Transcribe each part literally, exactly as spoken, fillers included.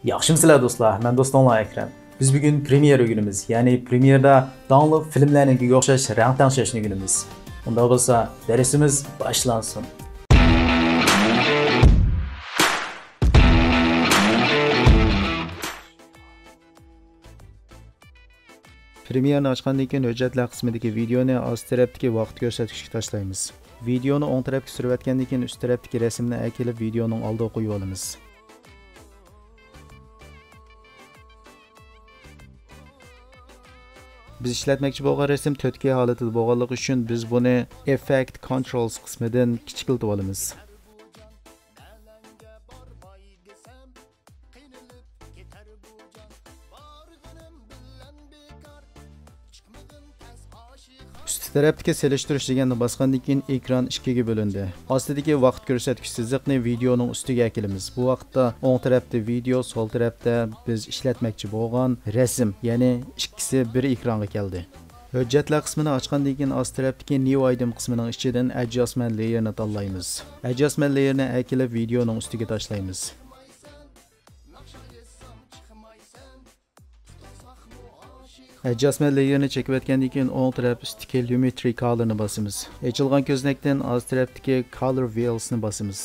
ياخشىمۇسىلەر دوستلار؟ مەن دوستۇڭلار ئەكرەم. بىز بۈگۈن پرېميېرا ئۆگىنىمىز، يەنى پرېميېردا داڭلىق فىلىملەرنىڭكىگە ئوخشاش رەڭ تەڭشەشنى ئۆگىنىمىز. ئۇنداق بولسا، دەرسىمىز باشلانسۇن. پرېميېرنى ئاچقاندىن كېيىن، ھۆججەتلەر قىسمىدىكى ۋىدېئونى ئاست تەرەپتىكى ۋاقىت كۆرسەتكۈچكە تاشلايمىز. ۋىدېئونى ئوڭ تەرەپكە سۈرۈۋەتكەندىن كېيىن، ئۈست تەرەپتىكى رەسىمنى ئەكېلىپ، ۋىدېئونىڭ ئالدىغا قويۇۋالىمىز. بىز ئىشلەتمەكچى بولغان رەسىم تۆت كېي ھالىتىدە بولغانلىقى ئۈچۈن، بىز بۇنى Effect Controls قىسمىدىن كىچىكلىتىۋالىمىز. ئۈستى تەرەپتىكى سېلىشتۇرۇش دېگەننى باسقاندىن كېيىن، ئېكران ئىككىگە بۆلۈندى. ئاستىدىكى ۋاقىت كۆرسەتكۈچ سىزىقنى ۋىدېئونىڭ ئۈستىگە ئەكېلىمىز. بۇ ۋاقىتتا ئوڭ تەرەپتە ۋىدېئو، سول تەرەپتە بىز ئىشلەتمەكچى بولغان رەسىم، يەنى ئىككىسى بىر ئېكرانغا كەلدى. ھۆججەتلەر قىسمىنى ئاچقاندىن كېيىن، ئاستى تەرەپتىكى New Item قىسمىنىڭ ئىچىدىن Adjustment Layer نى تاللايمىز. Adjustment Layer نى ئەكېلىپ، ۋىدېئونىڭ ئۈستىگە تاشلايمىز. Adjustment Layer نى چېكىۋەتكەندىن كېيىن، ئوڭ تەرەپ ئۈستىدىكى Lumetri Color نى باسىمىز. ئېچىلغان كۆزنەكتىن ئاستى تەرەپتىكى Color Wheels نى باسىمىز.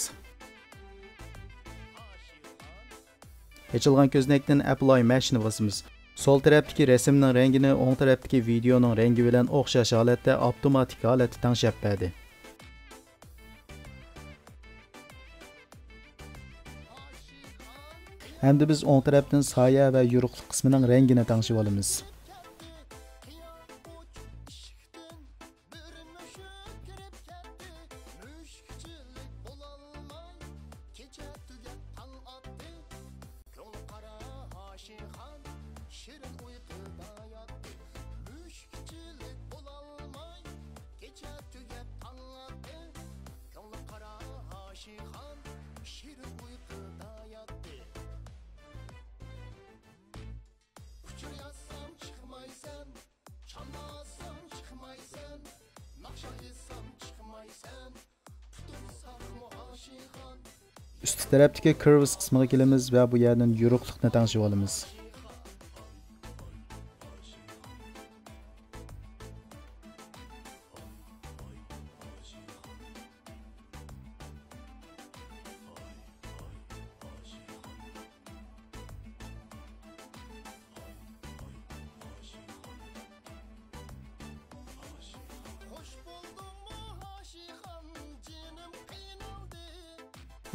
ئېچىلغان كۆزنەكتىن Apply Mesh نى باسىمىز. سول تەرەپتىكى رەسىمنىڭ رەڭگىنى ئوڭ تەرەپتىكى ۋىدېئونىڭ رەڭگى بىلەن ئوخشاش ھالەتتە ئاپتوماتىك ھالەتتە تەڭشەپ بەردى. ئەمدى بىز ئوڭ تەرەپتىن سايە ۋە يورۇقلۇق قىسمىنىڭ رەڭگىنى تەڭشىۋالىمىز. ئۈستى تەرەپتىكى Curves قىسمىغا كېلىمىز ۋە بۇ يەردىن يورۇقلۇقنى تەڭشىۋالىمىز.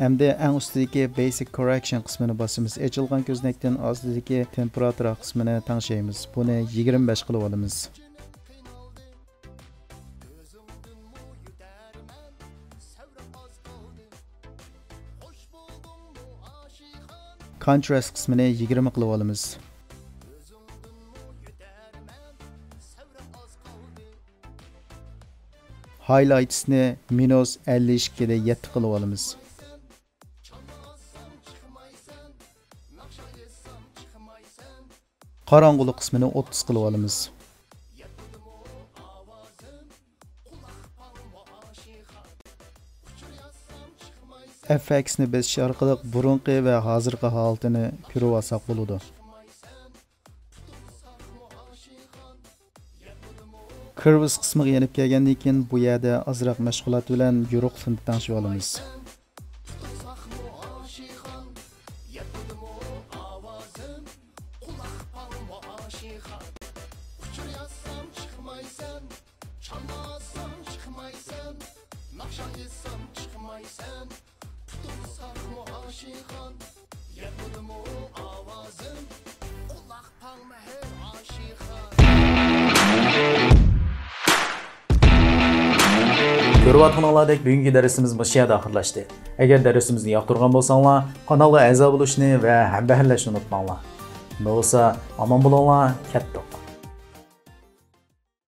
ئەمدى ئەڭ ئۈستىدىكى Basic Correction قىسمىنى باسىمىز. ئېچىلغان كۆزنەكتىن ئاستىدىكى تېمپېراتۇرا قىسمىنى تەڭشەيمىز. بۇنى يىگىرمە بەش قىلىۋالىمىز. Contrast قىسمىنى يىگىرمە قىلىۋالىمىز. Highlights نى مىنۇس ئەللىك ئىككىدە يەتتە قىلىۋالىمىز. قاراڭغۇلۇق قىسمىنى ئوتتۇز قىلىۋالىمىز. F X نى بېسىش ئارقىلىق بۇرۇنقى ۋە ھازىرقى ھالىتىنى كۆرۈۋالساق بولىدۇ. Curves قىسمىغا يېنىپ كەلگەندىن كېيىن، بۇ يەردە ئازراق مەشغۇلات بىلەن يورۇقلۇقنى تەڭشىۋالىمىز. كۆرۈۋاتقىنىڭلاردەك بۈگۈنكى دەرسىمىز مۇشۇ يەردە ئاخىرلاشتى. ئەگەر دەرسىمىزنى ياقتۇرغان بولساڭلار، قانالغا ئەزا بولۇشنى ۋە ھەمبەھىرلەشنى ئۇنتۇماڭلار. بولسا ئامان بولۇڭلار، كەتتۇق.